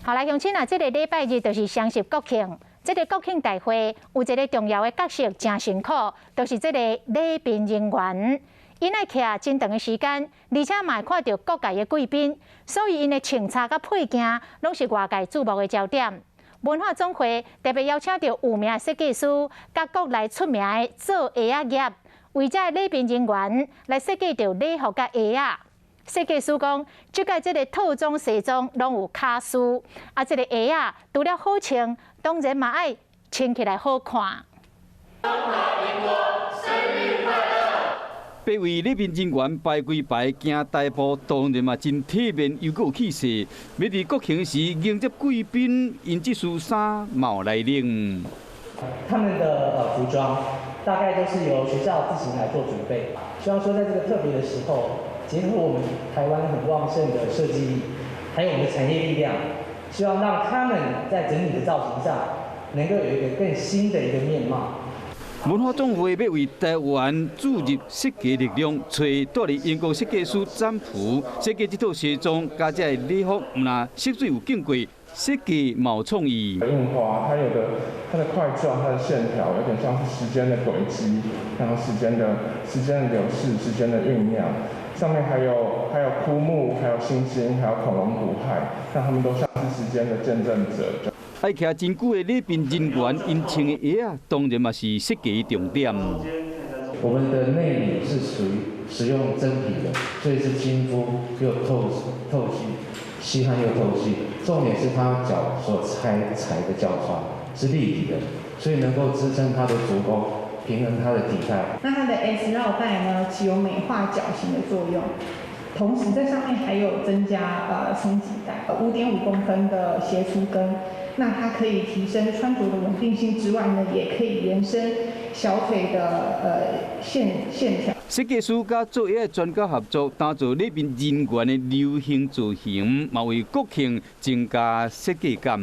好來，鄉親啊，這个禮拜日就是雙十國慶，這个國慶大會有一个重要的角色誠辛苦，就是這个禮賓人員。𪜶愛徛真長的時間，而且嘛會看著各界的貴賓，所以𪜶的穿插佮配件攏是外界注目的焦點。文化總會特別邀請著有名的設計師，佮國內出名的做鞋仔業，為這禮賓人員來設計著禮服佮鞋仔。設計師講，這屆這个套裝西裝攏有巧思，啊，這个鞋仔除了好穿，當然嘛愛穿起來好看。中華民國生日快樂！八位禮賓人員排規排行大步，當然嘛真體面又閣有氣勢。欲佇國慶時迎接貴賓，𪜶這束衫嘛有來領。他們的服裝大概都是由學校自行來做準備，希望說在這個特別的時候，結合我們台灣很旺盛的設計力，還有我們的產業力量，希望讓他們在整體的造型上能夠有一個更新的一個面貌。文化總會欲為台灣注入設計力量，揣蹛佇英國設計師詹普設計這套西裝，佮這个禮服，毋但色水有經過設計，嘛有創意。印花，它有的它的塊狀、它的線條，有點像是時間的軌跡，然後時間的流逝、時間的醞釀。上面還有枯木，還有星星，還有恐龍骨骸，那他們都像是時間的見證者。愛徛真久的禮賓人員，𪜶穿的鞋仔當然嘛是設計重點。我們的內裡是屬於使用真皮的，所以是親膚又透氣，吸汗又透氣。重點是它腳所踩的腳床是立體的，所以能夠支撐它的足弓，平衡它的體態。那它的 S 繞帶呢，具有美化腳型的作用，同時在上面還有增加鬆緊帶，5.5公分的斜出跟。那它可以提升穿着的穩定性之外呢，也可以延伸小腿的線條。設計師佮做鞋專家合作，打造禮賓人員的流行造型，嘛為國慶增加設計感。